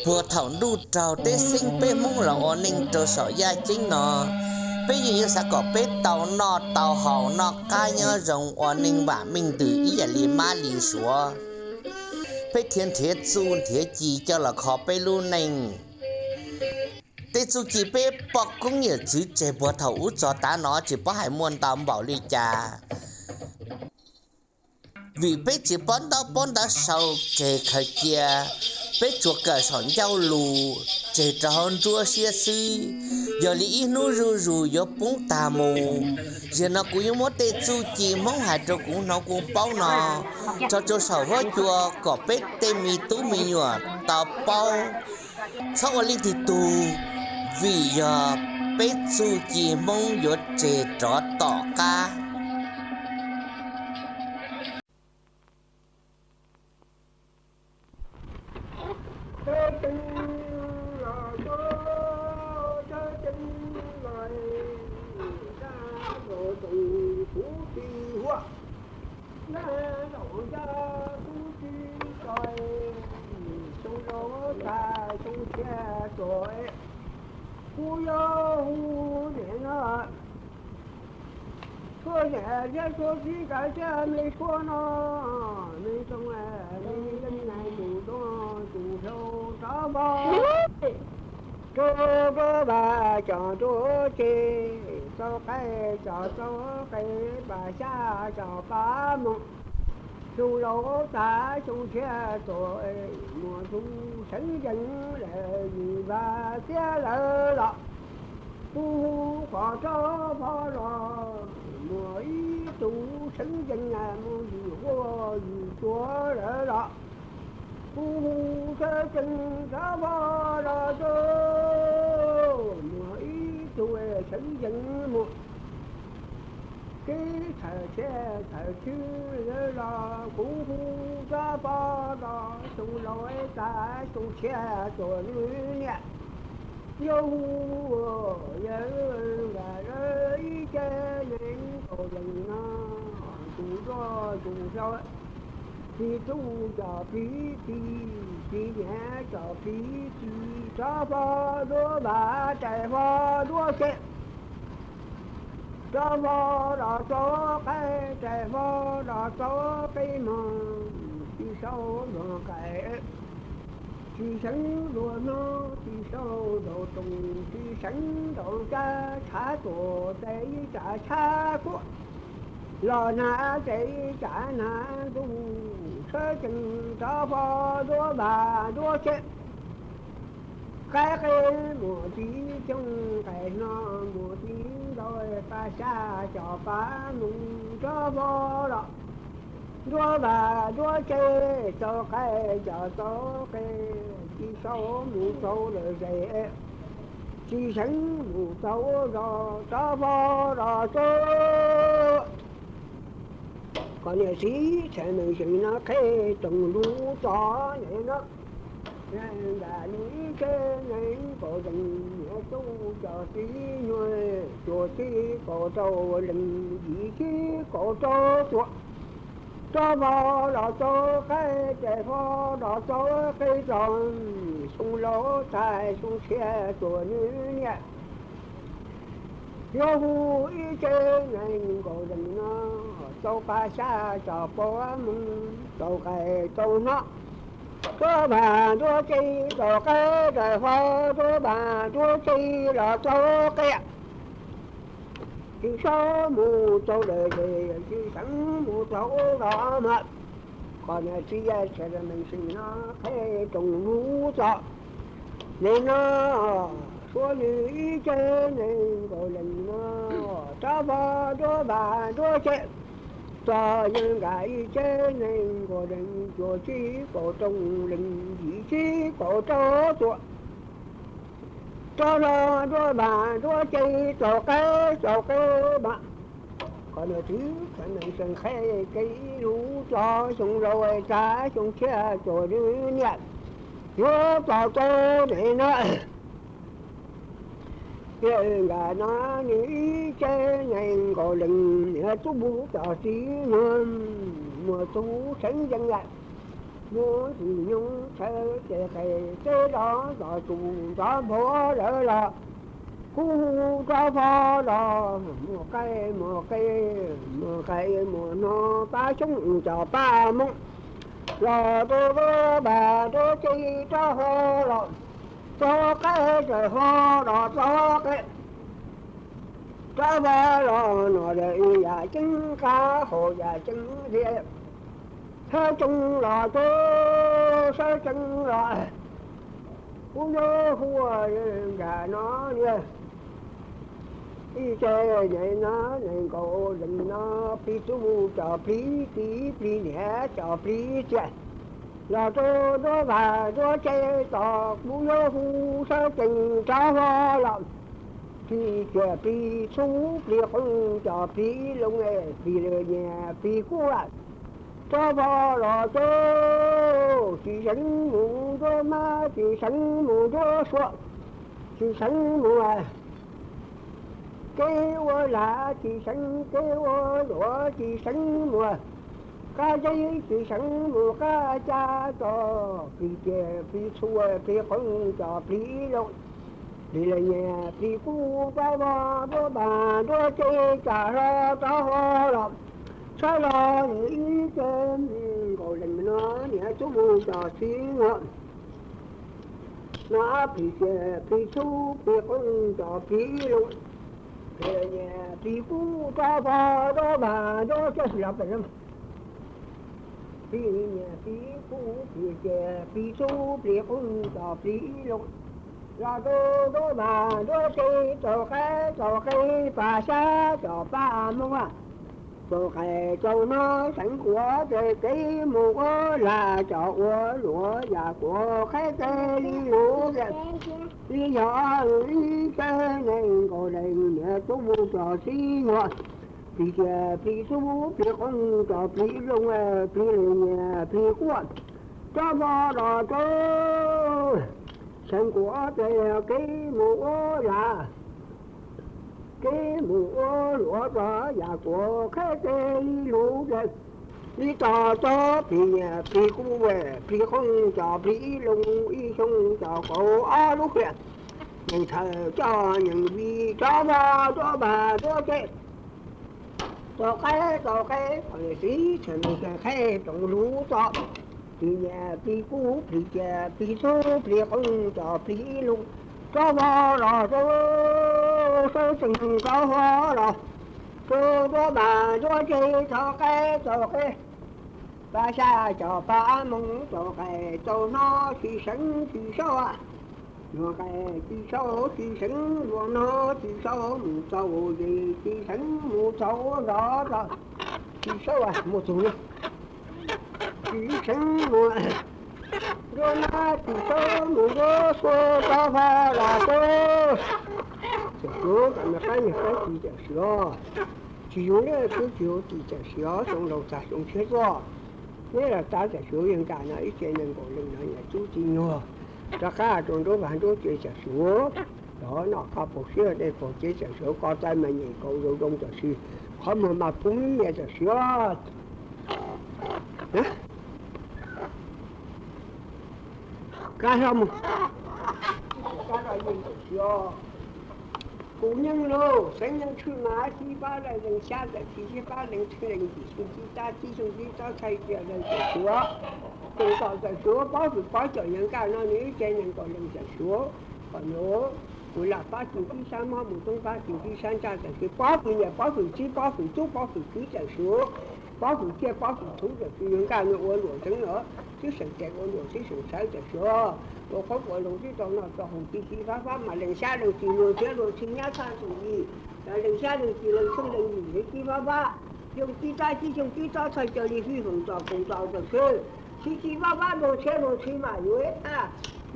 Puag thaum ntuj raug teb xeeb peb Hmoob los ua neej rau saum yaj ceeb no, peb yeej yuav xav kom peb tau noj tau haus noj qab nyob zoo ua neej vam meej ntws ib yam li mab li suav. Peb thiaj nrhiav txuj nrhiav ci coj los kho peb lub neej. Tej txuj ci peb poj koob yawm txwv tseg puag thaum ub txog tav no tsis paub hais muaj ntau npaum li cas. Vim peb tsis paub ntaub paub ntawv sau tseg khaws cia, peb tsuas kawm saum ncauj lus tseg rau hauv nruab siab xwb, yog li ib hnub zuj zus yuav poob tag mus. Zaum no kuv yuav muab tej txuj ci Hmoob hais rau kuv hnov kuv paub no tso rau saum huab cua kom peb tej me tub me nyuam tau paub. Txhob ua leej twg tug, vim yog peb txuj ci Hmoob yuav tseg rov tom qab. Kuv yuav hu niam no, tshuaj niam thiab tshuaj txib kav thiab me tshuaj no, me txoos me yeej nais tus zoo tus hlau rov vog, rau rau vas cov rau tsev, txo qe cov txo qe, pas xya cov pas moos, xyoo laus txav xyoo tshiab tuaj, muaj tus seev yees lawm yim vaj xiab lawm los, kuv hu qhov rov vog los, muaj ib tug seev yees mus yim huab yim tsuas lawm los, kuv hu tshawb tsees rov vog los tau, muaj ib tug seev yees mus kev txhawm tshiab txhawm tshwj lawm los, kuv hu rov vog los, xyoo laus txav xyoo tshiab tuaj nws niam, yuav hu yawg nram ib ce nees nkaum leej no, tus zoj tus zog, txiv tub cov txiv txiv, txiv niam cov txiv txiv, rov vog duab vas rais vog duab tsev, rov vog los txo qe rais vog los txo qe moos, tsis sau luag qe, tsis seev luag no, tsis sau nraum roos, tsis seev nraum ntsa, tshav tuaj ces ib tsam tshav kuab, los hnav ces ib tsam hnav ntuj, tshawb tsees rov vog duab vas duab tsev, qaib qe muaj tib coog, qaib no muaj tib ntau, pas xya cov pas moos rov vog los, duab vas duab tsev, txo qe cov txo qe, tsis sau mus txo lawm zes, tsis seev mus txo zos, rov vog los txo. Kom niam txiv txhais meej zeem no qhia roos lub zos ntawm no, nram nws ib ce nees nkaum leej, niam tub cov txiv nyuag, cuaj tsib kaum rau leej, yim tsib kaum rau tuaj, rov vog los txo qe, rais vog los txo qe zog, xyoo laus txav xyoo tshiab tuaj nws niam, yuav hu ib ce nees nkaum leej no, txo pas xya cov pas moos, txo qe txo hno, duab vas duab tsev, txo qe rais vog duab vas duab tsev los txo qe, tsis sau mus txo lawm zes, tsis seev mus txo zos mas. Kom niam txiv txhais meej zeem no qhia roos lub zos ntawm no, suav nws ib ce nees nkaum leej no, rov vog duab vas duab tsev, txog yeej nram ib ce nees nkaum leej, cuaj tsib kaum rau leej, yim tsib kaum rau tuaj, rov vog duab vas duab tsev, txo qe txo qe mas. Kom niam txiv txhais meej zeem qhia kev lub zos, xyoo laus txav xyoo tshiab tuaj nws niam, yuav txo tau ntawm no. Nram no nws ib ce nees nkaum leej, niam tub cov txiv nyuag, muaj tus seev yees lawm, Mus ntxim nyoog tshawb ces qe teb los los tus nrov npog lawm los kuj hu rov vog los mus qe mus qe, mus qe mus no pab xyoob cov paj moov los rau rau pag rau ces rov vog los txog qe txawm vog los txog qe rov vog los no yam ceeb qab hauv yam ceeb tiag. Sawv tsees los rau, sawv tsees los, kuv yuav hu nram no niag ib ce nees no nees nkaus leej no plig txuj cov plig txiv plig niam cov plig txiv los rau nruab vaj nruab tsev tod kuv yuav hu sawv tsees rov vog los plig txiv plig txhuv plig qoob cov plig loo plig lawv nyias plig kuj rov vog los rau tsis seev mus nruab mab tsis seev mus nruab suav tsis seev mus kev ua lag tsis seev kev ua luam tsis seev mus qab zeb tsis seev mus qab ca tod plig txiv plig txhuv plig qoob cov plig loo plig lawv nyias plig kuj rov vog nruab vaj nruab tsev tsa hlo rov vog los txhob los nws ib ce nees nkaus leej no niag tub mus cov txiv no plig txiv plig txhuv plig qoob cov plig loo plig lawv nyias plig kuj rov vog nruab vaj nruab tsev los plig nyias plig kuj plig txiv plig txhuv plig qoob cov plig loo los rau nruab vaj nruab tsev rau qe rau qe pag xyab cov paj moov rau qe rau no seev kuav ces kev mus ua lag cov ua luam yam kuav qheb kev li lus li yog ib ce nees nkaus leej niag tub mus cov txiv no plig txiv plig txhuv plig qoob cov plig loo plig lawv nyias plig kuj rov vog los rau seev kuav ces kev mus ua lag kev mus ua luam rau yam kuav qheb kev li lus li tod txog plig nyias plig kuj plig qoob cov plig loo ib xyoo cov kaum ob lub hlis nees txhawm coj nyeem vij rov vog nruab vaj nruab tsev rau qe rau qe qhov txiv txhawm nees txhawm qheb roos lus txog plig nyias plig kuj plig txiv plig txhuv plig qoob cov plig loo rov vog los rau sawv tsees rov vog los rau nruab vaj nruab tsev rau qe rau qe pag xyab cov paj moov rau qe rau no tsis seev tsis sau mus qe tsis sau tsis seev ua no tsis sau mus txaus ces tsis seev mus txaus nrov tsis sau mus txug tsis seev mus nruab mab tsis sau mus nruab suav rov vog los rau txawm suav kom nws qab niag qab tsis txawm suav tsis yug neb tub tsis yug tsis txawm suav xyoo laus txag xyoo tshiab tuaj neb los txab txawm suav yog nkaj no ib ce nees nkaus leej no niag tub txiv nyuag rov qab rau nruab vaj nruab tsev txawm suav los noj qab paus siab dej paus tsev txawm suav ko taw mas nyem kaus zoo zoo txawm sis qhov muag mas pub nyias txawm suav kab hlo mus kuv nyeej lauj xeeb nyeej tshwj mas sib pab leej xya txawm sis sib pab leej tshwj leej yim xyoo tib tab tib xyoo tib tob txhais cia leej txawm suav txawm tom txawm suav pob fwm pob com yog nkaj no nws ib ce nees nkaus leej txawm suav kom nws kuv lam pab tsis tib sab mob mus toob pab tsis tib sab ntsaj txawm sis pob fwm niam pob fwm txiv pob fwm tub pob fwm kwv txawm suav pob fwm ciaj pob fwm thuv txawm sis yog nkaj no ua luam xeeb los tib seem tes ua luam tib seem sawv txawm suav ua qoob ua loo tib tau noj tau haus tib sib pab pab mas leej xya leej tsis luag txhiab luag txhij nyab txhaj tus yim leej xya leej tsis leej xeeb leej yim tib pab pab xyoo tib tab tib xyoo tib tob txhais cia li fij foom txos koom txos txawm sis sib sib pab pab luag txhiab luag txhij mas yuav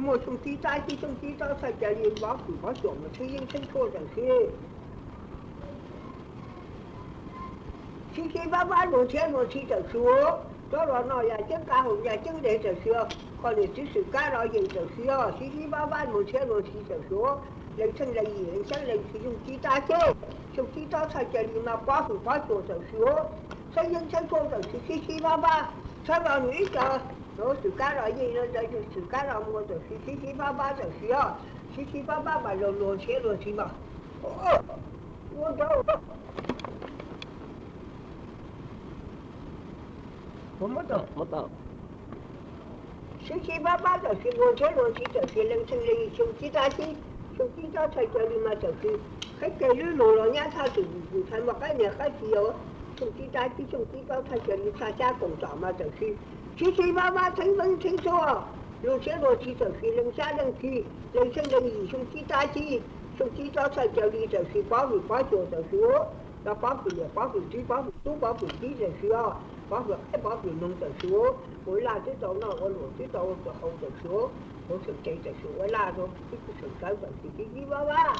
muaj xyoo tib tab tib xyoo tib tob txhais cia li pob fwm pob com mus txheeb yeeb txheeb tshuaj txawm sis sib sib pab pab luag txhiab luag txhij txawm suav rov los noj yam ceeb qab haus yam ceeb dej txawm sis qhov niam txiv xwm kab los yeem txawm sis sib sib pab pab luag txhiab luag txhij txawm suav leej xeeb leej yim leej xeeb leej tsis xyoo tib tab txhij xyoo tib tob txhais cia li mas pob fwm pob com txawm suav txheeb yeeb txheeb tshuaj txawm sis sib sib pab pab txhawb los nws ib co Xwm kab los yeej no, xwm kab los muag txawm siv, sib sib pab pab txawm siv os, sib sib pab pab mas luag luag siab luag siv mas ua rau sib sib pab pab txawm siv, luag siab luag siv txawm siv, leej xeeb leej yim xyoo tsib tag tsib, xyoo tsib txob txhaj caw li mas txawm siv, qhib keg lub lug los nyab txhaj twm yus txhaj muaj qaib niag qaib txiv os, xyoo tsib tag tsib xyoo tsib txob txhaj caw li txhaj xyab koom tom mas txawm siv, sib sib pab pab theeb leeb theeb xyuas, luag siab luag siv txawm siv, leej xyab leej txiv, leej xeeb leej yim xyoo tsib tag tsib, xyoo tsib txob txhaj caw li txawm siv, pob vwm pob cuas txawm siv, rau pob vwm liam pob vwm tib pob vwm tub pob vwm tib txawm siv os, pob vwm qaib pob vwm noog txawm siv, ua laj twb tau noj ua luam twb tau ua haus txawm siv, ua seem tes txawm siv, ua laj rau twb seem sawv txawm siv, sib sib pab pab,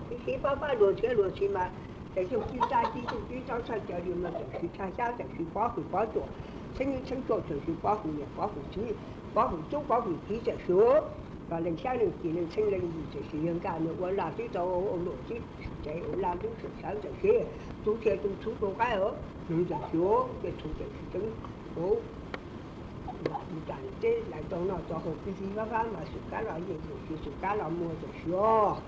sib sib pab pab luag siab luag siv mas, ces xyoo tsib tag tsib xyoo tsib txob txhaj caw li mas txawm siv, txhaj xyab txawm siv, pob vwm pob cuas, theeb leeb theeb xyuas txawm siv, pob vwm liam pob vwm tib, pob vwm tub pob vwm tib txawm siv, leej xyab leej txiv leej xeeb leej yim txawm siv, yawg nkaj nws ua laj twb tau ua luam twb seem tes, ua laj twb seem sawv txawm siv, tub thiaj tu txhub tu qaib os, noog txawm siv, ces txhua txawm siv teeb, ua tas teb lawv tau noj tau haus, sib sib pab pab mas xwm kab los yeej txawm siv, xwm kab los muag txawm siv os.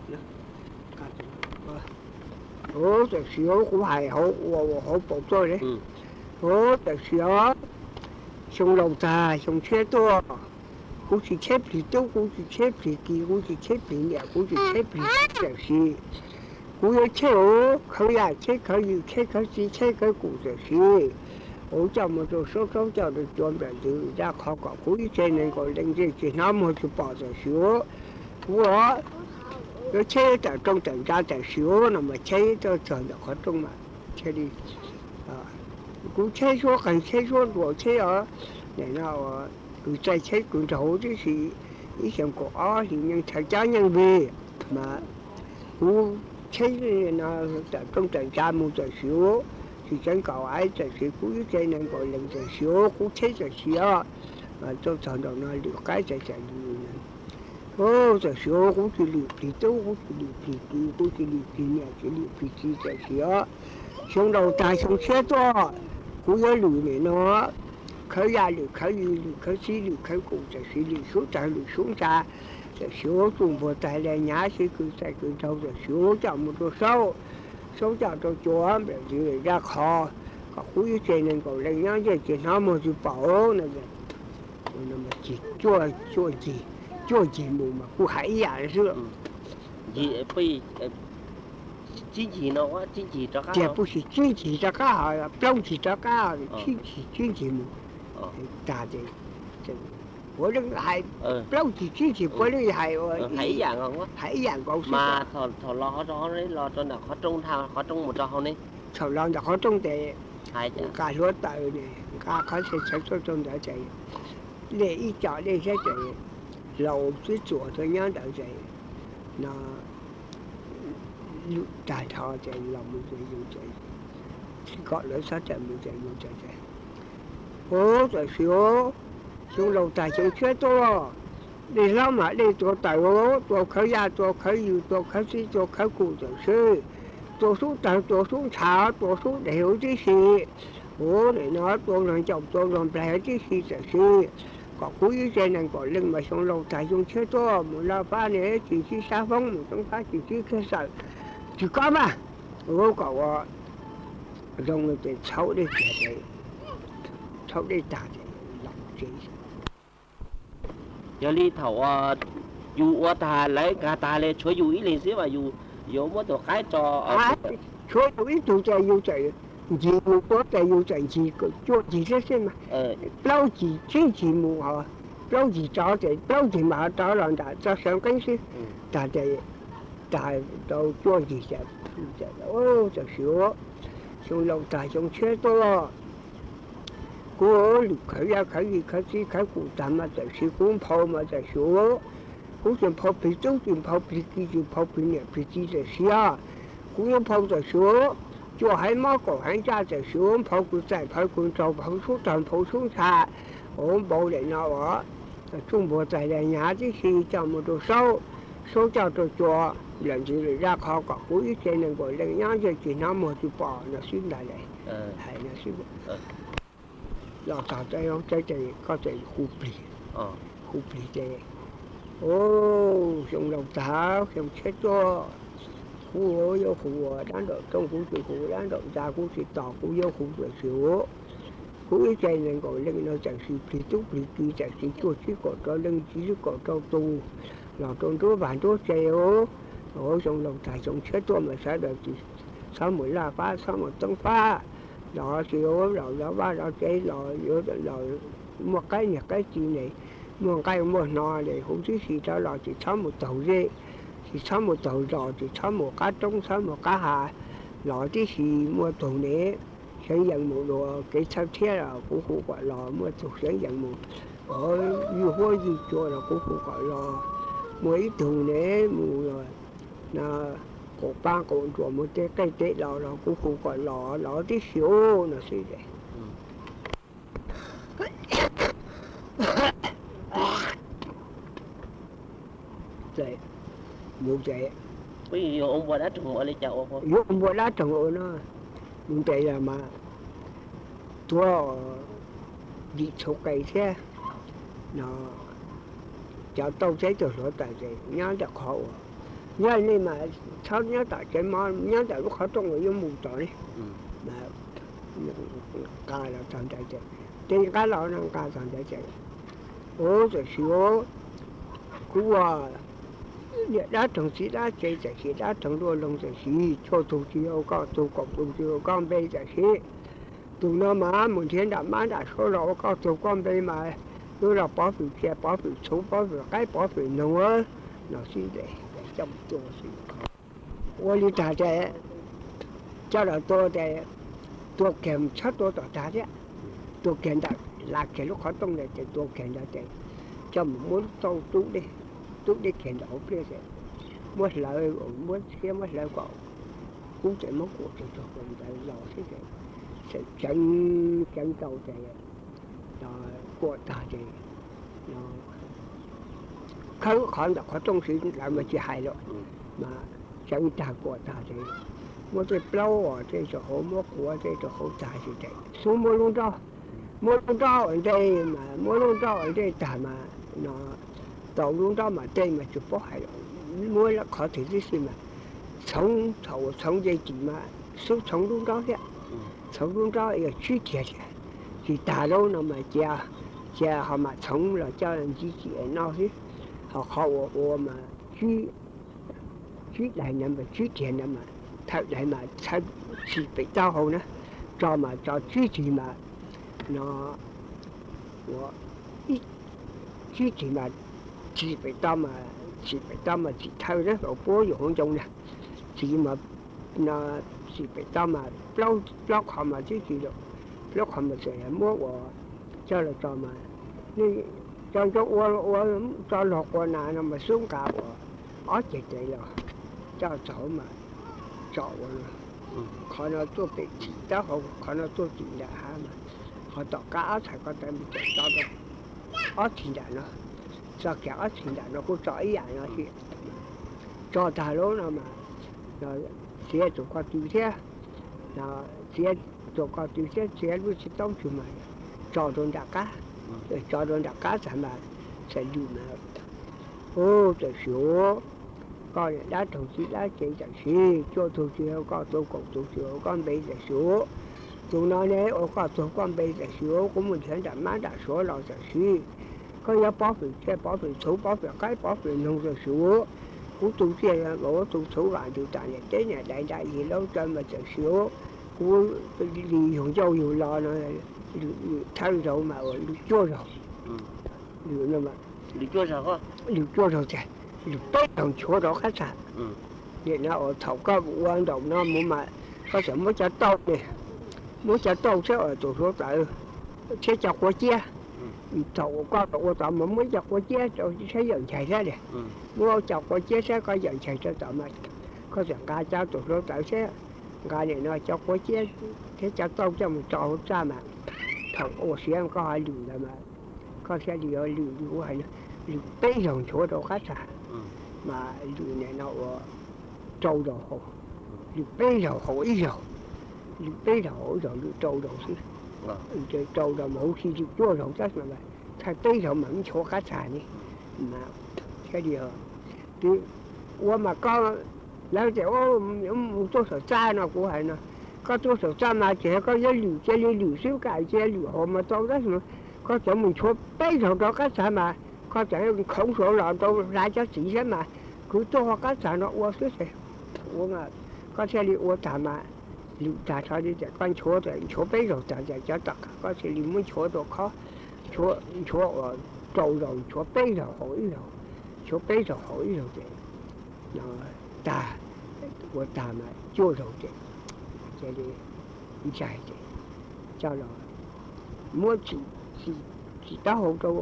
Ua txawm siv, kuv hais hauv ua hauv paus tuaj li. Ua txawm siv os, xyoo laus tag xyoo tshiab tuaj, kuv tsis cheb plig tub, kuv tsis cheb plig ki, kuv tsis cheb plig niam, kuv tsis cheb plig txiv txawm siv, kuv yuav cheb hauv khawv yaj, cheb khawv yws, cheb khawv txiv, cheb khawv kum txawm siv, kuv coj mus rau saub, saub coj rau cua, nplawm ntws zaj qhov kom kuv ib tsev nees nkaum leej ntsej tsis hnov muag tsis pom txawm siv, kuv yuav cheb tawm rooj tawm ntsa txawm siv no mas cheb txog ntawm qhov rooj mas thiaj li, kuv cheb suab qeeg cheb suab nruas cheb os, nim no kws txaij cheb kws nraug tib si, ib xyoo kaum ob hlis nyeej thav cab nyeej vig mas kuv cheb no tawm rooj tawm ntsa mus txawm siv, tsis tseev kaum aiv txawm siv, kuv ib tsev nees nkaum leej txawm siv, kuv cheb txawm siv os, txog ntawm no lwm qaib txawm siv, txawm siv, kuv tsis lwm plig tub, kuv tsis lwm plig ki, kuv tsis lwm plig niam, tsis lwm plig txiv txawm siv os, xyoo laus tag xyoo tshiab tuaj, kuv yuav lwm nim no khawv yaj, lwm khawv yws, lwm khawv txiv, lwm khawv kum txawm siv, lwm sub tawg, lwm sub ntsa txawm siv, tsuj npuag txaij li hnyav, sib kws txaij kws nraug txawm siv, coj mus rau saub, saub coj rau cua, nplawm ntws zaj qhov kom kuv ib tsev nees nkaum leej nyob ntsej tsis hnov muag tsis pom no. Ces cuaj ncig, cuaj ncig mus mas kuv hais ib yam xwb. Tias puas tsis tsib ncig rov qab, ho plaub ncig rov qab, tsib ncig, tsib ncig mus. Tas ces puav leej hais, plaub ncig tsib ncig puav leej hais, hais ib yam nkaus xwb. Thaum los rau hauv ne, los rau ntawm qhov rooj, qhov rooj mus rau hauv ne, thaum los ntawm qhov rooj ces nqa hluav taws ne, nqa qhov txhia chaw tuaj rau ntawd ces dej ib co dej saib ces laus twb txuas tuaj nyob ntawd ces no tag nrho ces los mus ces yus ces kom lawv txhob tawm mus ces yus ces, ub, txawm siv, xyoo laus tag xyoo tshiab tuaj, dej hlob mas dej tua taws, tua khawv yaj, tua khawv yws, tua khawv txiv, tua khawv kum txawm siv, tua sub tawg, tua sub ntsha, tua sub deg huv tib si, ub, nim no tua nrog ncauj tua nrog nplaig huv tib si txawm siv, kom kuv ib tsev nees nkaum leej mas xyoo laus tag xyoo tshiab tuaj mus laj fab ne tsis sib sab foob, mus roob fab tsis sib khiav xawm, tsis kob mas, ub, kom ua zoo ces txhaub dej tag ces, txhaub dej tag ces los tsev. Yog li thaum yus ua tag lawv nkag tag li tshuav yus ib leeg xwb mas yus yuav muab tus qaib tso, tshuav yus ib tug ces yus txawm ncig mus tuav ces yus txawm ncig cuaj ncig thiab xwb mas, plaub ncig tsib ncig mus ho, plaub ncig tso ces plaub ncig mas ho rov los nram txoj sawv nqeeb xwb, tag ces tag rau cuaj ncig ces txawm siv, xyoo laus tag xyoo tshiab tuaj, kuv lwm khawv yaj khawv yws khawv txiv khawv kum tag mas txawm siv, kuv nphau mas txawm siv, kuv tsis nphau plig tub, tsis nphau plig ki, tsis nphau plig niam plig txiv txawm siv, kuv yuav nphau txawm siv, cuaj haiv mob kaum haiv ntsaj txawm siv, nphau kws txaij nphau kws nraug, nphau sub tawg nphau sub ntsha, ub, npau daim no uas tsuj npuag txaij li hnyav tib si coj mus rau saub, saub coj rau cua, nplawm ntxwv lwm zaj qhov kom kuv ib tsev nees nkaum leej nyob ntsej tsis hnov muag tsis pom no xwb ntag. Hais no xwb. Los txog tsev, tsev ces koj txawm hu plig, hu plig ces, o, xyoo laus tag, xyoo tshiab tuaj, kuv yuav hu ua dab nraum rooj, kuv tsis hu ua dab nraum ntxa, kuv tsis tos, kuv yuav hu txawm sis ua. Kuv ib tsev nees nkaum leej no txawm sis plig tub plig ki, txawm sis cuaj tsib kaum rau leej, tsib tsib kaum rau tus, los rau nruab vaj nruab tsev os. Xyoo laus tag xyoo tshiab tuaj mas sawv daws tsis txhob mus laj fab, txhob mus toob fab, los tsis ua, los zov vaj zov tsev, los yuav, los muaj qaib niag qaib txiv ne, muaj nqaij muaj hno ne, huv tib si rov los tsis txhob mus taug zej, tsis txhob mus taug zos, tsis txhob mus qab roob, txhob mus qab hav, los tib si muaj tug ne, xeev yees mus dua kev txhawb thiab los kuv hu kom los, muaj tug xeev yees mus, o, yug huab yug cua los kuv hu kom los, muaj ib tug ne mus, no, qaum pab qaum nruas mus tej qej tej los los kuv hu kom los, los tib si ub no xwb es. Ces mus ces yuav ua npua dab roog ua no, mus ntes los mas tuav yim txhuv qe thiab no, cov tauj teb tug hluav taws ces nyob ntawm qhov uas, nyob nej mas txhob nyob tom tsev mov, nyob ntawm lub qhov rooj uas yuav mus tod ne. Nqa los txog ntawd ces, ces nqa los no nqa txog ntawd ces, ua txawm sis ua, kuv ua niam dab roog txiv dab tsev txawm sis dab roog luaj loog txawm sis cuaj tug tsis yog ua koj tug, kaum tug tsis yog ua koj npe txawm sis. Tus no mas mus nrhiav nram mab nram suav los ua koj tug koj npe mas yuav los pov fwm cia, pov fwm txhuv, pov fwm qaib, pov fwm noog no xwb es coj mus tua xwb. Ua li tag ces coj los tua ces tua kiag txhob tua tom tag thiab, tua kiag ntawm, lav kiag lub qhov rooj ntawd ces tua kiag ntawd ces coj mus muab lub tauj tub dej, tub dej kiag ntawm hauv pliaj ces muab hlawv, muab txhiab muab hlawv kom kub ces muab kuam tsuag tsuag ntawd los xwb ces txawm ceev, ceev rau ces kuam tag ces khawb qhov ntawm qhov rooj siv lawv mas tsis hais lawm, mas ceev tag kuam tag ces muab tej plaub os tej rau hauv, muab quav tej rau hauv tag ces xub muab lub nrob, muab lub nrob ua ntej mas, muab lub nrob ua ntej tag mas no, tau lub nrob mas tej mas tsis paub hais, muab qhov twg tib si mas txhoov, thaum uas txhoov nce tim mas xub txhoov lub nrob thiab, txhoov lub nrob yog tsib tiag tiag, tsis tag lub no mas cia, cia ho mam txhoov los coj ncig tim no xwb, ho qhov uas ua mas tsib, tsib daim no mas tsib tiag no mas thawj daim mas txhawb txim pem taub hau na, tso mas tso tsib tig mas no, ua tsib tig mas txim pem toj mas, txim pem toj mas txim thawj na, puab yus hauv ncoo na, txim mas no, txim pem toj mas plaub qho mas tib si, plaub qho mas txawm muab ua coj los tso mas, nej cov ntoo ua ua tso los quas nas no mas xub nqa ua ob ceg tes los coj txog mas tso ua no, qhov no tuaj pem tim taub hau, qhov no tuaj tim nram hav mas, qhov tom qab ob txhais ko taw mas tso ob txhais nram no, tso kiag ob txhais nram no kuj tso ib yam no thiab. Tso tag lub no mas txiav tus ko tw thiab, txiav tus ko tw thiab txiav lub txiv taub tsug mas tso rau nram qab, tso rau nram qab tag mas txawm lwm mas, ub, txawm sim ua koj niam dab roog txiv dab tsev txawm sim, cuaj tug tsis yog koj tug, kaum tug tsis yog koj npe txawm sim ua, tus no ne ua koj tug koj npe txawm sim ua, kuv mus nrhiav nram mab nram suav los txawm sim, koj yuav pov fwm tsiaj pov fwm txhuv pov fwm qaib pov fwm noog txawm sim ua, kuv tu tsiaj los ua tu txhuv vam ntws tam niam teb niam dais nram yig laub tsaws mas txawm sim ua, kuv li yug ncauj yug lo no, lwm thawj zaug mas ua lwm cuaj zaug, lwm no, lwm cuaj zaug tiag, lwm peb zaug nchuav rau qab txag. Nim no uas thaum koj ua nraum no mus mas koj txawm muab cov tauj ne, muab cov tauj thiab tus hluav taws thiab cov quav ciab, thaum uas koj ua tod mas muab cov quav ciab rau thiab yawm nchaig thiab ne, muab cov quav ciab thiab koj yawm nchaig rau tom mas koj txawm nqa cov tus hluav taws thiab nqa nim no cov quav ciab thiab cov tauj coj mus tso hauv txaj mas thaum ua siav koj ho lwm ntawd mas koj thiaj li yuav lwm, lwm peb zaug nchuav rau qab txag, mas lwm nim no ua rau zaus haus, lwm peb zaus haus ib zaug, lwm peb zaus haus ib zaug lwm rau zaus xwb. Ces rau zaus mas huv si tsis cuaj zaus tab sis mas thaij peb zaus mas nchuav qab txag ne. Thiaj li, ua mas koj, lawv tias mus tuaj saum txaj no kuv hais no, koj tuaj saum txaj mas tsis yog koj yuav lwm cia li lwm xwb, kam cia li lwm hauv mas tau tab sis mas koj txawm mus nchuav peb zaug rau qab txag mas koj txawm khoov saud los rau hlais cov txiv saib mas kwv tuaj hauv qab txag no ua xwb ces ua, koj thiaj li ua tag mas lwm tag nrho li tias koj nchuav, nchuav peb zaug tag ces cov tom qab koj thiaj li muab nchuav rau khob, nchuav uas rau zaus nchuav peb zaug haus ib zaug, nchuav peb zaug haus ib zaug ces no tag, ua tag mas cuaj zaug ces cia li ntsais ces coj los muab tsim taub hau rau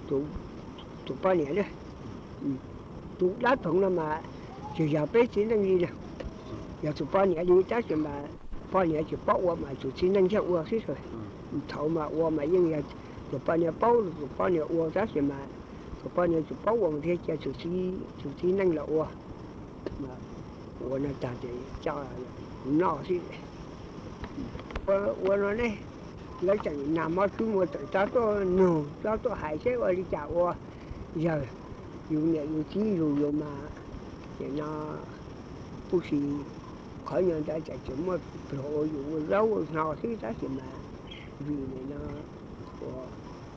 tus poj niam na. Tus dab phoov no mas tsis yog peb txiv neej li na, yog tus poj niam li tab sis mas poj niam tsis paub ua mas tus txiv neej thiaj ua xwb. Thaum mas ua mas yeej yog tus poj niam paub, tus poj niam ua tab sis mas tus poj niam tsis paub ua mas thiaj cia tus txiv neej los ua. Ua no tag ces coj noj xwb. Ua no ne, lawv tseem nag hmo xwb muaj tseem tso tuaj nug tso tuaj hais seb ua li cas ua. Yawg, yus niam yus txiv yug yus mas, ces no kuj si, qhov nyuag ntawd ces tseem muaj pluag ua yus ua zaub ua hno xwb tab sis mas vim nim no ua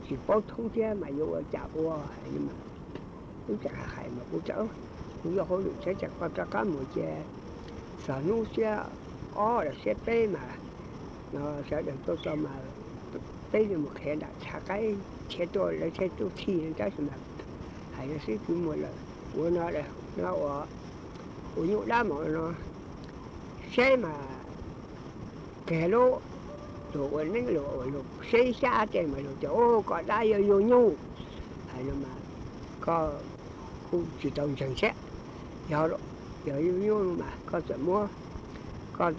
tsis paub thoob thiab mas yuav ua cas ua hais li mas. Wb tseem hais mas kuv txawm, kuv yuav hauj lwm tsheb tsam koj rov qab mus cia txog hnub xiab ob los xiab peb mas no sawv daws tuaj txog mas peb li mus qhia nram tshav qaib thiaj tuaj lawv thiaj tuaj txhij tab sis mas hais no xwb tsis muaj lawm. Ua no, no ua, ua nyuj dab mas no seb mas kiag lub, luag ua neeb luag ua luag seb xyab tej mas luag tias ua koj dab yuav yug nyuj hais no mas koj kuj tsis tau ntseeg thiab. Yog, yog yug nyuj mas koj txawm muab, koj,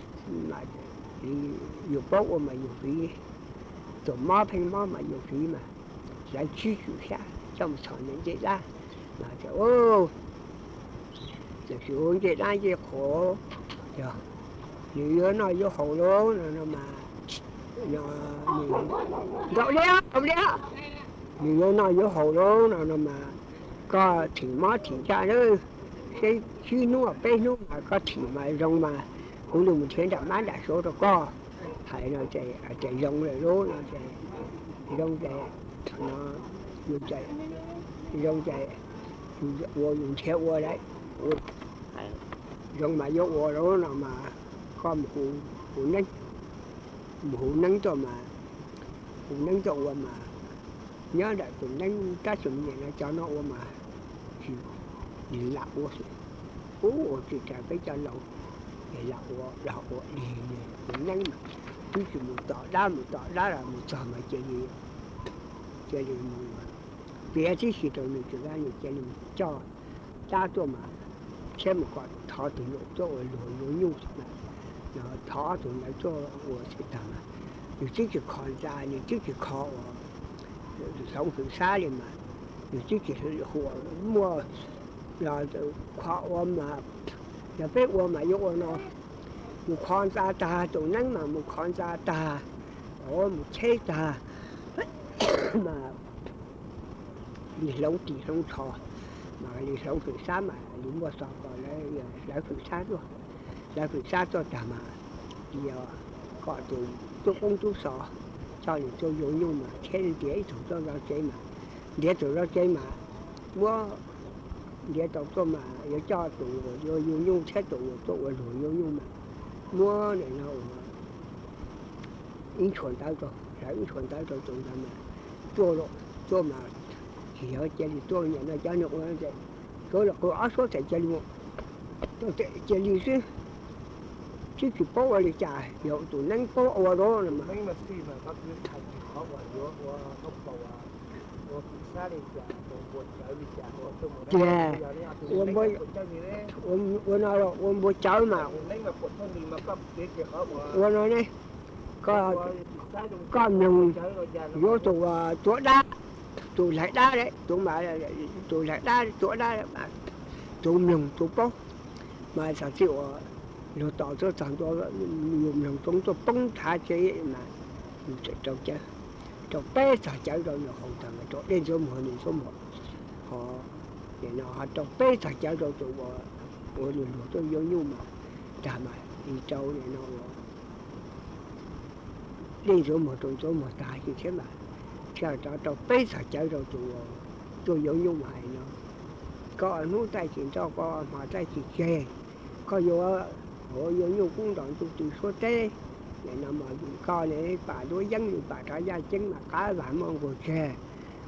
yus paub ua mas yus fiv, tus mob pheej mob mas yus fiv mas hlawv tsib cum xyab coj mus txhos ntawm ncej dab mas tias tiam sis ua ncej dab ncej qhuav, yog nws yuav noj yuav haus lawm no no mas, no, nws, nraum li, nraum li, nws yuav noj yuav haus lawm no no mas koj thim mob thim ntsaj na, seb tsib hnub peb hnub mas koj thim mas zoo mas kuv li mus nrhiav nram mab nram suav rau koj. Hais no ces zoo lawm lauj no ces, zoo ces, no, yus ces, zoo ces, ua yus nrhiav ua lawm, zoo mas yuav ua lawm no mas koj mus hu neeb, mus hu neeb tuaj mas, hu neeb tuaj ua mas nyob ntawm tus neeb tab sis mas nim no cov no ua mas tsis lam ua xwb. Ub, ua tsis raws peb cov laus, es lam ua los ua dig tus neeb mas twb tsis mus tom dab, mus tom dab los mus txog mas cia li, cia li mus piav tib si rau nws tsis dab, nws cia li mus coj dab tuaj mas thiab mus kom thov tus luam tuaj ua luag yuav nyuj xwb mas, thov tus ntawd tuaj ua xwb tag mas nws twb tsis kho ntxa, nws twb tsis kho ua hloov fwm xab li mas, nws twb tsis huam muaj los kho ua mas, yog peb ua mas yuav ua no, mus kho ntxa tag, tus neeb mas mus kho ntxa tag, mus cheb tag mas li hloov ris hloov tsho, mas li hloov fwm xab mas li muaj xov kom lawv hlawv fwm xab tuaj, hlawv fwm xab tuaj tag mas yog kom tus tub qoob tub xov coj nws tuaj yuav nyuj mas thiab ntiav ib tug tuaj zov tsev mas, ntiav tus zov tsev mas muab, ntiav tau tuaj mas yuav coj tus uas yuav yug nyuj thiab tus uas tuaj ua luag yuav nyuj mas muab nim no ua ib ntshuas ntawv rau, hlawv ib ntshuas ntawv rau tus ntawd mas tuaj, tuaj mas tsis yog cia li tuaj, nim no cov nws ua ces tsuav los qw ob suab tes cia li, cia li xwb, twb tsis paub ua li cas, yog tus neeb paub ua lawm no mas tias ua no los ua npua cawv mas ua no ne, koj mloog, yuav tus tuav dab, tus hlais dab, tus mas, tus hlais dab tuav dab, tus mloog tus paub mas txog txij uas luag tos tuaj txog ntua, yus mloog tsoov tuaj poob thav tsev mas Nws txawm rau cawv, rau peb txog cawv rau nws haus tag mas rau dej ntxuav muag nws ntxuav muag, ho nim no ho rau peb txog cawv rau tus uas, uas nws luag tuaj yuav nyuj mas, tag mas nws rau nim no uas dej ntxuav muag rau ntxuav muag tag ces thiab mas, thiaj rov rau peb txog cawv rau tus uas tuaj yuav nyuj mas hais no, koj hnub taij tsis nrauj, koj hmo taij tsis tseg, koj yuav, yuav nyuj kub ntos ntuj tw suab teb, nim no mas koj ne pam duab yeeb li pam rov yaj ceeb mas qab vag muaj nkuag tseg,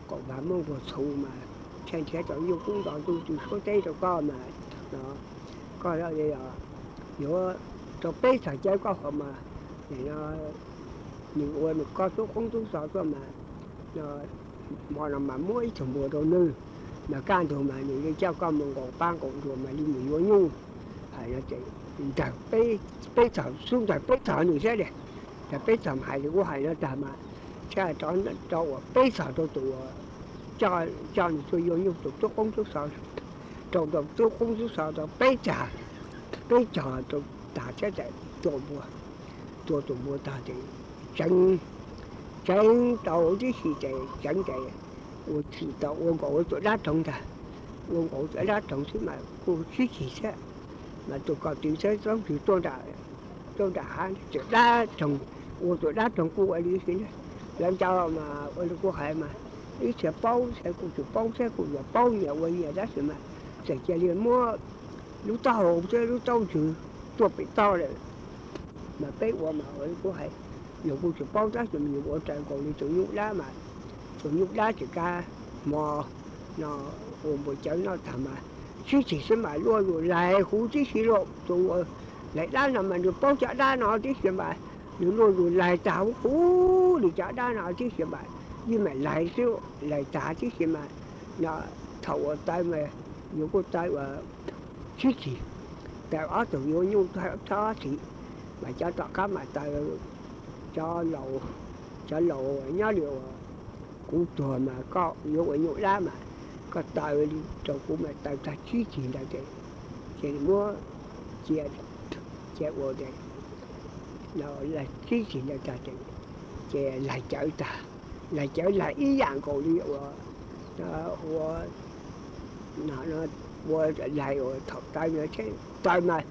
qaum vag muaj nkuag txhuv mas, tsheej thiab tau nyuj kub ntos ntuj tw suab teb rau koj mas, no, koj yuav rau peb txog cawv koj hov mas, nim no nws ua nws koj tub qoob tub xov tuaj mas, no, hmo no mas muab ib tug npua rau nws, mas kaj ntug mas nws li coj koj mus nqaum pab nqaum nruas mas li mus yuav nyuj. Hais no ces ntawg peb, peb txog, xub ntawg peb txog nws thiab li, ntawg peb txog mas hais li kuv hais no tag mas, thiaj rov rau uas peb txog rau tus uas coj nws tuaj yuav nyuj tus tub qoob tub xov, rau rau tub qoob tub xov rau peb txog, peb txog rau tag thiab ces tua npua, tua tus npua tag ces tseev, tseev tau tib si ces tseev ces ua txhim tau ua nkaus ua tus dab roog ntag, ua nkaus tus dab roog xwb mas kuj sib chim thiab, mas tus ko tw thiab txob ntws tuaj nram, tuaj nram hav txawm dab roog, ua tus dab roog kuj ua li xwb na. Lawv cov mas ua li kuv hais mas ib txhia paub txhia kuj tsis paub thiab kuj yuav paub nyias ua nyias dab tsi mas txawm cia li muab lub taub hau thiab lub taub ntswg tuaj pem toj lawm. Mas peb ua mas ua li kuv hais, yus kuj tsis paub tab sis mas yus ua raws nkaus li tus nyuj dab mas, tus nyuj dab tsis kav hmo no ua npua cawv noj tag mas sib chim xwb mas luaj lus lais huv tib si lauj. Tus uas lais dab no mas nws paub cov dab no tib si mas nws luaj lus lais tag huv huv li cov dab no tib si mas yeej mam lais xwb, lais tag tib si mas no thaum uas taw mas yus kuj taw uas sib chim, taw ob tug yuav nyuj txhob txhim, mas cov tom qab mas taw, cov laus, cov laus nyob li uas kuv tuag mas koj yuav ua nyuj dab mas koj taw li rau kuv mas taw tag sib chim ntawd ces, ces muab cia, cia ua ces, sib chim ntawd tag ces, ces laig cawv tag, laig cawv laig ib yam nkaus li uas, ua, ua laig uas thaum taw no thiab taw mas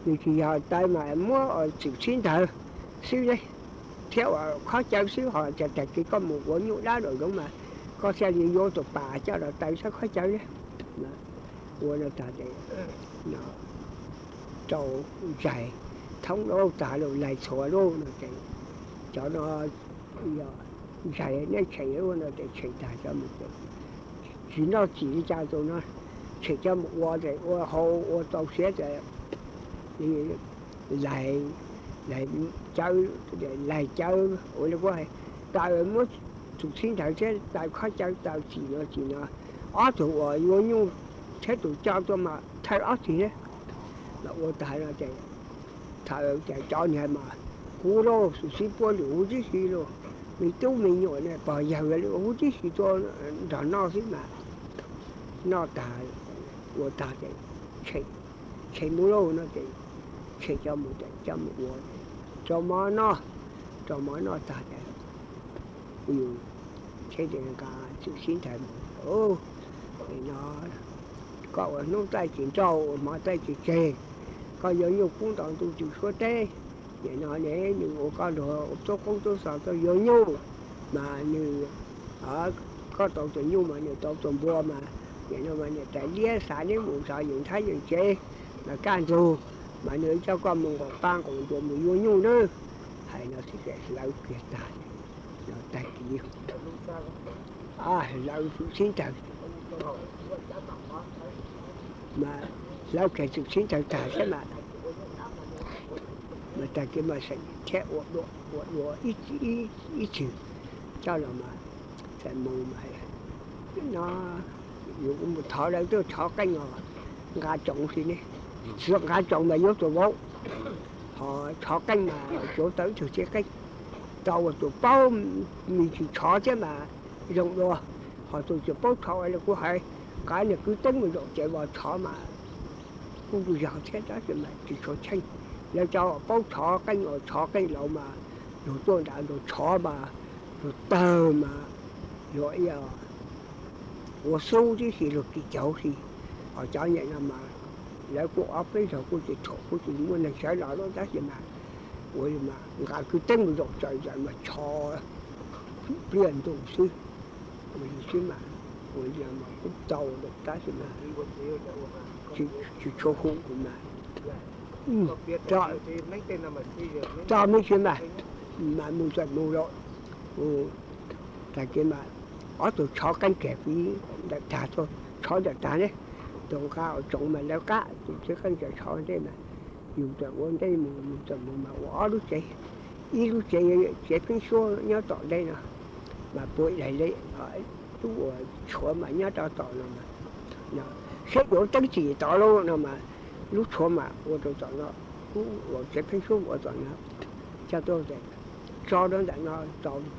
nws tsis yog taw mas muab txwm txhib ntawd xwb ne, thiab uas khob cawv xwb ho tag kis koj mus ua nyuj dab lawm zoov mas koj thiaj li yuav tus pas coj los taw txhob khob cawv ne. Ua no tag ces rau zais thoob lauj tag lauj laig txhua lauj no ces cov no yog zais nej tshem ua no ces tshem tag cov mus, tsis noj txim li cas tus no, tshem cov mus ua ces ua hau ua tau siav ces li laig, laig cawv, laig cawv ua li kuv hais, taw muab tus txhib ntawd thiab taw khob cawv taw txim no txim no, ob tug uas yuav nyuj thiab tus coj tuaj mas thawj ob txhis thiab. Los ua tag no ces thaum ces cov niag mas kuv lauj xwb sib puab lwm huv tib si lauj, me tub me nyuam ne pog yawg li huv tib si tuaj nrog noj xwb mas noj tag ua tag ces tshem mus lauj no ces tshem cov mus ces cov mus ua, rau mov noj, rau mov noj tag ces kuv yus thiaj li nqa txwm sib nthawv mus, no koj ua hnub taij tsis nrauj ua hmo taij tsis tseg, koj yuav nyuj kub nto ntuj tw suab teb, nim no ne nws ua koj luag ua tub qoob tub xov tuaj yuav nyuj, mas nws, koj tau tus nyuj mas nws tau tus npua mas, nim no mas niam tais liab xav neb mus zov yus nthab yus tsev, mas kaj ntug, mas nws coj koj mus nqaum paj nqaum nruas mus yuav nyuj nawb. Hais no xwb ces hlawv kiag tag, no tag kis hlawv txwm sib nthawv, mas hlawv kiag txwm sib nthawv tag thiab mas, mas tag kis mas seem thiab ua dua, ua dua ib chim coj los mas, txawm mus mas, no yus kuv mus thov lawv tuaj tshov qeej os, nqa tsoom si ne, tsis nqa tsoom mas yuav tus vauv, ho tshov qeej mas tsuav tau ib tug txiv qeej, tau ua tus paub me ntsis tshov thiab mas zoo dua, ho tus tsis paub tshov li kuv hais, nqa niag kwv teeb mus zaum tsev vos tshov mas kuj yog thiab tab sis mas tsis tshua tsheej. Lawv cov paub tshov qeej uas tshov qeej laus mas luag tuaj nram ntug tshov mas luag tawg mas luag ua xub tib si, luag kim cauv si. Ho cov nyem no mas lawv kuj ob peb zaug kuj tsis tshua, kuj tsis muaj neeg sawv los lawm tab sis mas ua li mas nqa kwv tij mus zaum tsaws ntawd mas tshov pliaj ntuj xwb. Ua li xwb mas, ua li mas kuj tau lawm tab sis mas tsis tshua hum mas. Tso me ntsis mas, mas mus txawm mus lawm. Tag kis mas ob tug tshov qeej kiag fiv ntawm tag, tshov ntawm tag ne, tus nqa tsoom mas lawv qab, tus txiv qeej tawm tshov ntej mas yus txawm ua ntej mus, yus txawm mus mas ua ob lub tsev, ib lub tsev, tsev pheeb suab nyob tom ntej no mas puav leej li tub uas tshuav mas nyob rau tom no, saib yuav teeb tsim tod lauj no mas lub tshuav mas ua rau tom no, tub uas tsev pheeb suab ua tom no. Coj tuaj ces tso rau ntawm no,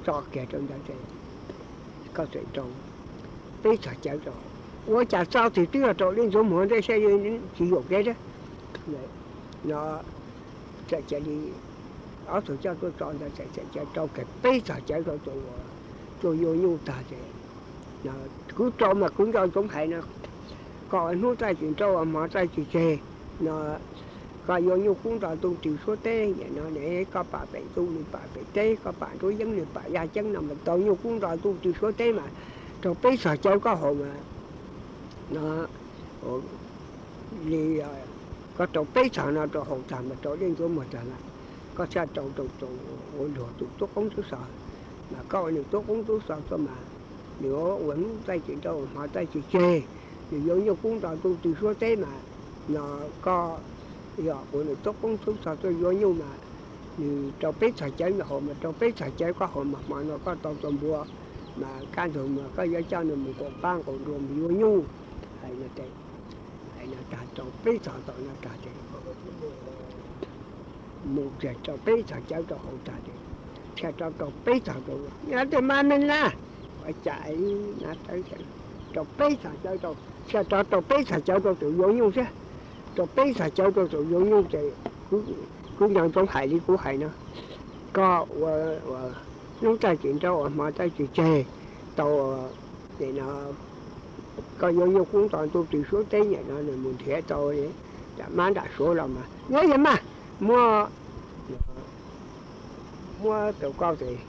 tso kiag rau ntawd ces koj txawm rau peb txog cawv rau. Ua cas txoj twg twb yog rau li ntxuav muag ntej saib tsis yuam kev thiab no. Txawm cia li ob tug coj tuaj tso ntawd txawm cia li rau kiag peb txog cawv rau tus uas tuaj yuav nyuj tag ces kuv rau mas kuv nco ntsoov hais no, koj ua hnub txaij tsis nrauj, ua hmo txaij tsis tseg no, koj yuav nyuj kub nto ntuj ris suab teb, nim no ne koj pam pem ntuj nws pam pem teb, koj pam nruab yeeb nws pam yaj ceeb no mas tau nyuj kub nto ntuj ris suab teb mas rau peb txog cawv koj haus mas no. Li koj rau peb txog no rau haus tag mas rau dej ntxuav muag tag lawm, koj thiaj rau rau tus ua luag tus tub qoob tub xov. Mas koj ua nws tub qoob tub xov tuaj mas nws ua hnub txaij tsis nrauj, ua hmo txaij tsis tseg, nws yuav nyuj kub nto ntuj ris suab teb mas no koj yog ua nws tub qoob tub xov tuaj yuav nyuj mas nws rau peb txog cawv nws haus mas rau peb txog cawv koj haus mas hmo no koj tau tus npua mas kaj ntug mas koj yuav coj nws mus nqaum pab nqaum nruas mus yuav nyuj. Hais no tag rau peb txog tom no tag ces mus rau peb txog cawv rau haus tag ces thiaj rau rau peb txog rau, nyob tej mab me na, ua cas na tawv rau peb txog cawv rau, thiaj rau rau peb txog cawv rau tus yuav nyuj thiab. Rau peb txog cawv rau tus yuav nyuj ces kuv nco ntsoov hais li kuv hais no, koj ua hnub txaij tsis nrauj, ua hmo txaij tsis tseg, tau nim no koj yuav nyuj kub nto ntuj ris suab teb, nim no nws mus nrhiav tau nram mab nram suav los mas nyob yog mas muab, muab rau koj ces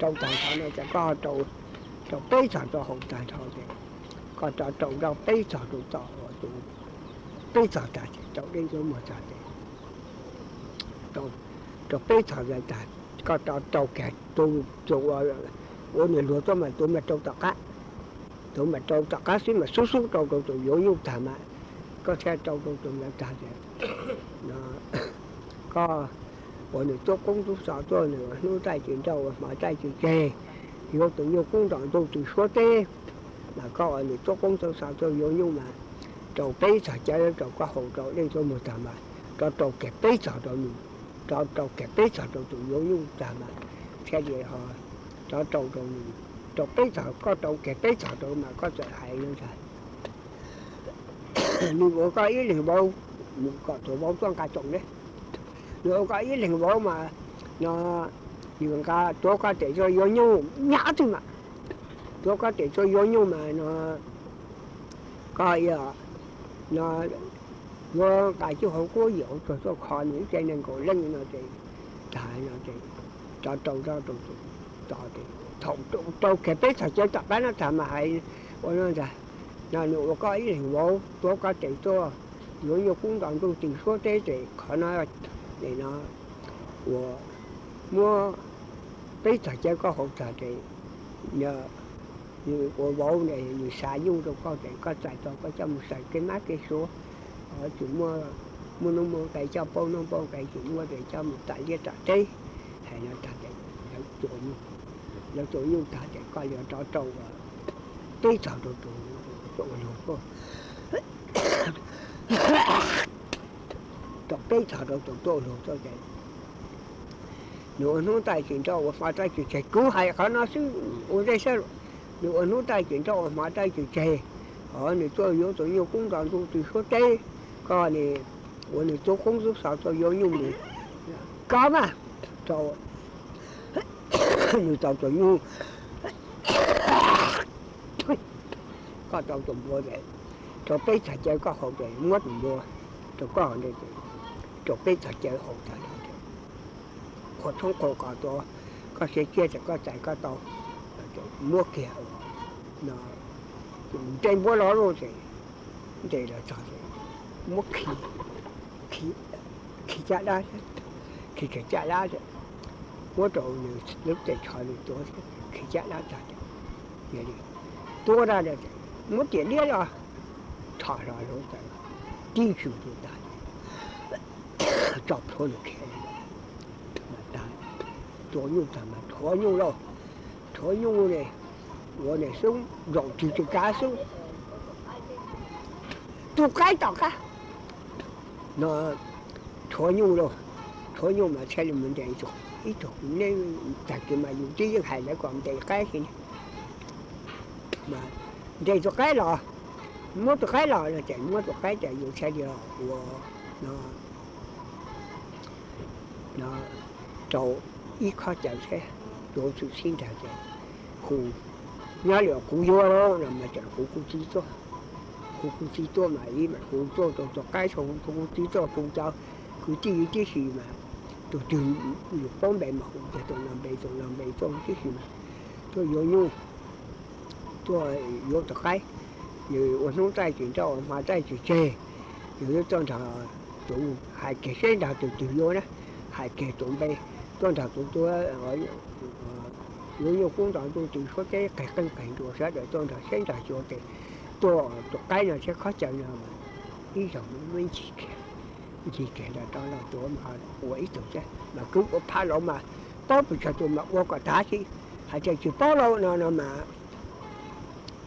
rau tag nrho no ces koj rau, rau peb txog rau haus tag nrho ces koj rau rau rau peb txog rau tom tus, peb txog tag ces rau dej ntxuav muag tag ces rau peb txog ntawd tag, koj rau rau kiag tus, tus ua nws luag tuaj mas tus mas rau tom qab, tus mas rau tom qab xwb mas xub xub rau rau tus yuav nyuj tag mas koj thiaj rau rau tus ntawd tag ces koj ua nws tub qoob tub xov tuaj, nws ua hnub txaij tsis nrauj, ua hmo txaij tsis tseg, yuav tus nyuj kub nto ntuj ris suab teb mas koj ua nws tub qoob tub xov tuaj yuav nyuj mas rau peb txog cawv rau koj haus rau dej ntxuav muag tag mas rau rau kiag peb txog rau nws, rau rau kiag peb txog rau tus yuav nyuj tag mas thiaj li ho rov rau rau nws, rau peb txog, koj rau kiag peb txog rau mas koj txawm hais no ntag. Nws ua koj ib leeg vauv, mus kom tus vauv tuaj nqa tsoom ne. Nws ua koj ib leeg vauv mas no nws nqa tuav koj tes tuaj yuav nyuj nyab twg mas, tuav koj tes tuaj yuav nyuj mas no koj no yuav nqa cuj hauv kuab yim hauv tsuag tuaj kho nws ib ce nees nkaum leej no ces tag no ces rov rau rau tus, thaum rau kiag peb txog cawv tom qab no tag mas hais ua no ntag, no nws ua koj ib leeg vauv tuav koj tes tuaj yuav nyuj kub nto ntuj ris suab teb ces qhov no, no ua muab peb txog cawv koj haus tag ces nws ua vauv ne nws xa nyuj rau koj ces koj txais tau koj coj mus xaws kev mab kev suav, tsis muaj, muaj noob muaj nqe coj pauj noob pauj nqe, tsis muaj ces coj mus tam liaj tam teb. Hais no tag ces lawv tua nyuj tag ces koj yuav rov rau peb txog rau tus tuaj ua luag tuaj, rau peb txog rau tus tuaj ua luag tuaj ces nws ua hnub txaij tsis nrauj, ua hmo txaij tsis tseg, kuv hais qhov no xwb ua ntej xwb, nws ua hnub txaij tsis nrauj, ua hmo txaij tsis tseg, ho nws tuaj yuav tus nyuj kub nto ntuj ris suab teb, koj ne ua nws tub qoob tub xov tuaj yuav nyuj mus Koj mas, rau, nws tau tus nyuj, koj tau tus npua, rau peb txog caw koj haus ces muab tus npua rau koj, rau peb txog caw haus tas, qhua tshoob qhua kos tuaj, koj siab tsiab tas koj txais koj tau, muab kiag, no, nres npua los lawm ces ntes los txog ces muab khi, khi caj dab, khi caj dab, muab rau nws lub tes tsho nws tuav, khi caj dab tag, tua dab, muab tiam liab los rho hlo lub tes, tib ntsws rau tag, tso plhuav nws khiav, tua nyuj tag mas rhuav nyuj lauj, rhuav nyuj ne, ua ne xub zaum tig tus kav xub, tus qaib tom qab no, rhuav nyuj lauj, rhuav nyuj mas thiaj li mus ntes ib tug, neb tag kis mas yus twb yeej hais lawv kom ntes qaib xwb ne, mas ntes tus qaib los, muab tus qaib los no ces muab tus qaib ces yus thiaj li ua, no, no, rau ib khob cawv thiab, tuav txwm sib nrag ces hu, nyob li kuv yuav no mas tseem hu kuv txiv tuaj, hu kuv txiv tuaj mas ib mas hu tuaj rau tus qaib, hu kuv txiv tuaj, hu cov kwv tij tib si mas tus twg yus paub npe mas hu tias tus no npe, tus no npe tuaj tib si mas tuaj yuav nyuj, tuaj yuav tus qaib, yus ua hnub txaij tsis nrauj, ua hmo txaij tsis tseg, yus yuav tuaj nrog tus, hais kiag seb nrog tus twg yuav na, hais kiag tus npe, tuaj nrog tus tuav, yuav nyuj kub nto ntuj tw suab teb, qig qeej qig nruas sawv daws tuaj nrog seb nrog xyuas ces tuaj tus qaib no thiab khob cawv no mas ib zaug muab ncig kiag, ncig kiag nrog rau los tuav mas ua ib tug thiab mas kwv ua phaj lauv mas paub pes tsawg tus mas ua kom tag xwb, hais tias tsis paub lauj no no mas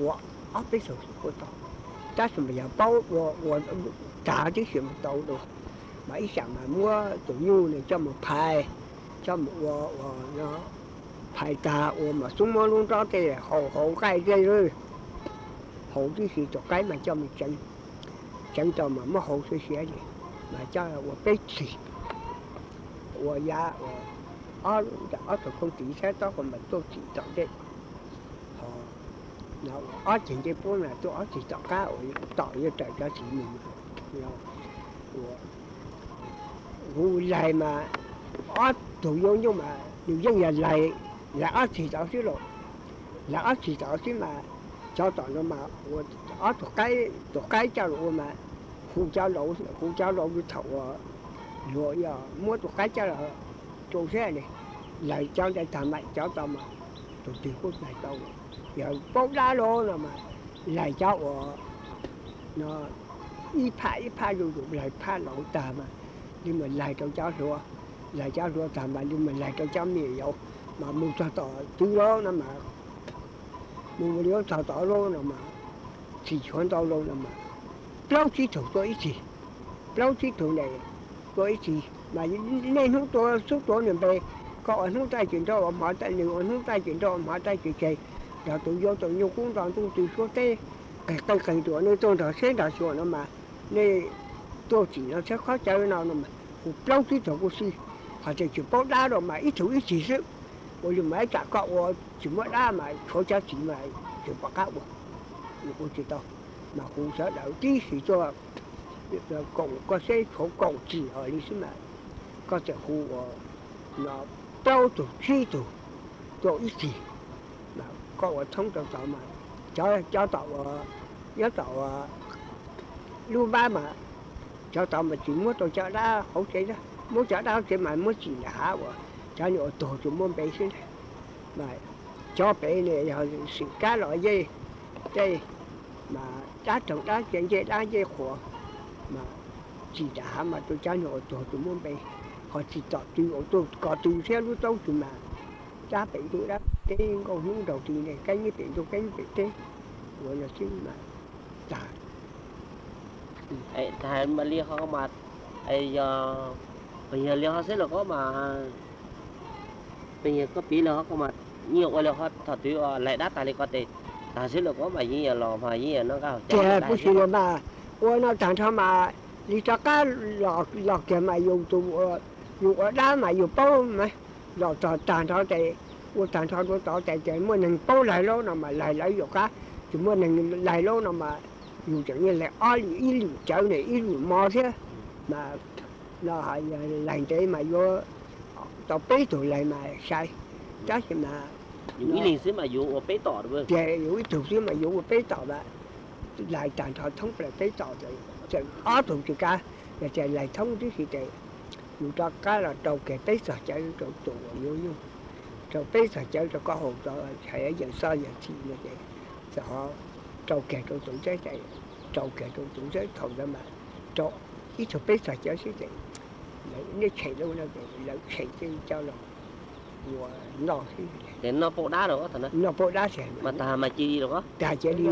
ua ob peb tug xwb kuj tau, tab sis mas yog paub ua ua tag tib si mas tau dua, mas ib xyam mas muab tus nyuj no coj mus phais, coj mus ua ua phais tag ua mas xub muab lub nrob tej haus, haus nqaij tej, haus tib si, tus qaib mas coj mus tseev, tseev tau mas muab hau siav siav li, mas coj ua peb txhis, ua yav ua ob, ob tug koob tiv thiab taub hau mas tuaj txhim tom ntej, ho ob ceg ncej puab mas tuaj ob txhis tom qab uas tom yuav raws cov txiv mus, ua, hu laig mas ob tug yuav nyuj mas nws yeej yog laig, laig ob txhis tod xwb lauj, laig ob txhis tod xwb mas cov tom no mas ua ob tug qaib, tus qaib coj los ua mas hu cov laus, hu cov laus thaum uas luag yog muab tus qaib coj los rau siab li, laig cov ntawd tag mas cov tod mas tus twg kuj laig tau, yog paub dab los no mas laig cov uas no ib phaj ib phaj zuj zus, laig phaj laus tag mas li mus laig rau cov hluas, laig cov hluas tag mas li mus laig rau cov me nyuam yaus, mas mus txog tom twg los no mas mus li txog tod los no mas txhim tshuav ntau los no mas plaub tsib tug tuaj ib txhis, plaub tsib tug ne tuaj ib txhis mas niaj hnub tuav xub tuav nws npe, koj ua hnub txaij tsis nrauj ua hmo txaij, nws ua hnub txaij tsis nrauj ua hmo txaij tsis tseg, nrog tus yuav tus nyuj kub nto ntuj tw suab teb, qig qeej qig nruas, nws tuaj nrog seb nrog xyuas no mas nej tuaj txhim no thiab khob cawv no no mas hu plaub tsib tug kuj xij, hos tias tsis paub dab los mas ib tug ib txhis xwb, ua li mas ib tsam koj ua tsis muaj dab mas tshuav cov txiv mas tsis pom qab ua, ua tsis tau, mas hu sawv daws tib si tuaj koom koj seb tshuav kaum txhis os li xwb mas koj txawm hu ua plaub tug tsib tug tuaj ib txhis, koj ua thoob rau tod mas cov, cov tom uas nyob tom uas lub npab mas cov tod mas tsis muab rau cov dab hauv tsev, muab cov dab hauv tsev mas muab txim nram hav uas cov niag uas tuag tsis muaj npe xwb ntag. Mas cov pem ne yog xwm kab los yej tej, mas dab roog dab cia ncej dab ncej qhuav, mas txim nram hav mas rau cov niag uas tuag tsis muaj npe, ho tsis tom tw uas tuaj kos tw thiab lub taub tsis mas dab pem ntuj dab pem teb, nkauj hnub nraug ris ne, keeb nyob pem ntuj keeb nyob pem teb, ua no xwb mas tag. Li ho mas, yog, yog li ho xwb los ko mas, yog koj piv li ho ko mas, yeej ua li ho thaum twg laig dab tag li ko tes, tag xwb los ko mas yeej yog los mas yeej yog noj qab haus cawv tiag. Kuv sim los mas ua no tag nrho mas li rov qab los kiag mas yus tus ua yus ua dab mas yus paub mas, los txog tag nrho ces, ua tag nrho rau tod ces, ces muaj neeg paub laig lub no mas laig lawv yus qab, tsis muaj neeg laig lub no mas yus tseem yeej laig ob lwm ib lwm cawv ne ib lwm mov thiab. Mas no laig ntev mas yuav tau peb tug laig mas sai, tab sis mas ib leeg xwb mas yuav ua peb tom, ces yus ib tug xwb mas yuav ua peb tom a, laig tag nrho thoob plaws peb tom ces tseem ob tug tsis kav, yog tias laig thoob tib si ces yus rov qab los rau kiag peb txog cawv rau tus uas yuav nyuj, rau peb txog cawv rau koj haus tau, yawm xoj yawm txhim no ces txawm ho rau kiag rau tus ntxeb, rau kiag rau tus ntxeb thaum ntawd mas rau ib tug peb txog cawv xwb ces lawv niaj tshem lub no ces lawv tshem coj los ua noj xwb. Ces noj pauj dab los, noj pauj dab tiag mas tag mas cia li los, tag cia li.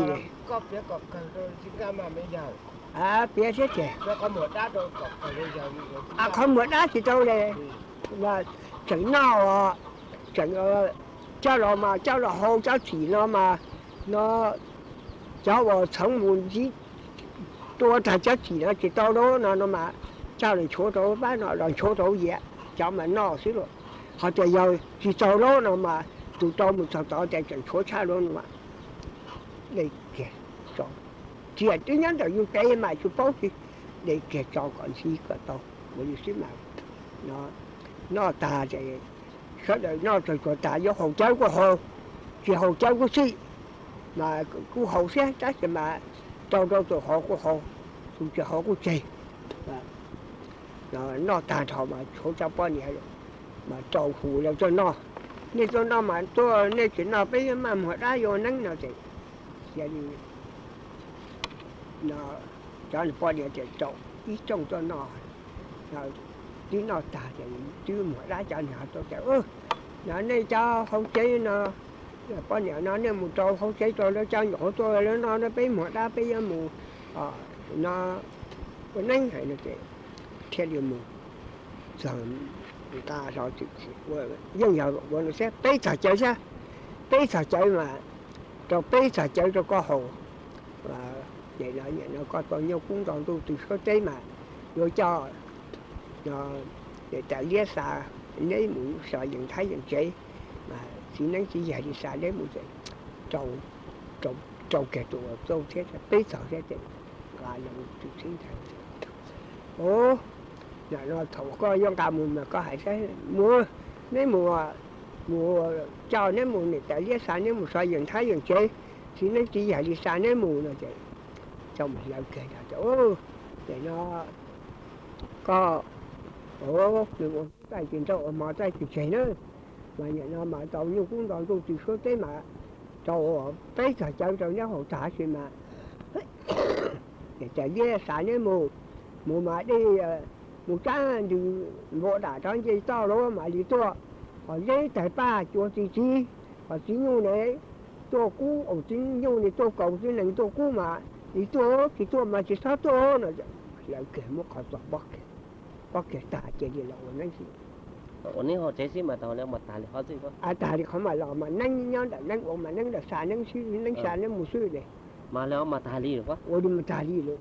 Piav thiab tiag, qhov muag dab tsis tau li, tseem noj, tseem coj los mas coj los hau cov txim no mas, no cov uas txhoov mus ntxiv tua tag cov txim no tsis tau lub no no mas coj los nchuav rau pab no los nchuav rau yias, cov mas noj xwb los. Ho tias yog tsis tau lub no mas tus rau mus txog tod ces tseem nchuav tshaj lub no mas de kiag tso, txias twb nyob ntawm yus tes mas tsis paub, de kiag tso kom ntxiv kom tau, ua li xwb mas noj tag ces sawv daws noj tag tsuag tas yuav haus cawv kuj haus, tsis haus cawv kuj xij, mas kuj haus thiab tab sis mas rau rau tus haus kuj haus, tus tsis haus kuj tseg. Noj tag nrho mas tshuav cov poj niam mas rau hu lawv tuaj noj, nej tuaj noj mas tuaj, nej tsis noj peb maj muag dab yuav neeb no ces cia li cov poj niam ces rau ib rooj tuaj noj. Twb noj tag ces twb muag dab cov niag ho tuaj tias, no nej cov hauv tsev no, poj niam no nej mus rau hauv tsev rau lawv cov nyuam qhuav tuaj lawv noj, peb muag dab peb yuav mus no ua neeb hais no ces thiaj li mus txog nqa hlo, yeej yog ua no thiab peb txog cawv thiab, peb txog cawv mas rau peb txog cawv rau koj haus. Ces no koj tau nyuj kub nto ntuj tw suab teb mas yuav coj niam tais liab xa neb mus so yees thab yees tsev, mas txiv neeb txiv yaig li xa neb mus ces rau kiag tus uas txauj thiab peb txog thiab ces nqa los tw txheeb ntag. Nim no thaum koj yuav nqa mus mas koj hais saib, mus, neb mus, mus coj neb mus, niam tais liab xa neb mus so yees thab yees tsev, txiv neeb txiv yaig li xa neb mus no ces coj mus hlawv kiag tias, nim no koj, nws ua txaij tsis nrauj ua hmo txaij tsis tseg na, mas nim no mas tau nyuj kub nto ntuj tw suab teb mas rau peb txog cawv rau neb haus tag sis mas niam tais liab xa neb mus, mus mas dej, mus tsab ntws npua dam rov nce toj lawm mas li tuaj, ho zeb tawg paj cua txi txiv, ho txiv nyuj ne tuaj kub, txiv nyuj ne tuaj kaus txiv nees tuaj kub mas li tuaj, tsis tuaj mas tsis txhob tuaj no. Hlawv kiag muab qhov txos pob kiag, pob kiag tag cia li los ua neeb xwb. Ua neeb hauv tsev xwb mas tag li qhov mas los mas neeb nyob ntawm neeb ua mas neeb ntawm xa neeb xwb, neeb xa neeb mus xwb li. Ua li mas tag li lawm.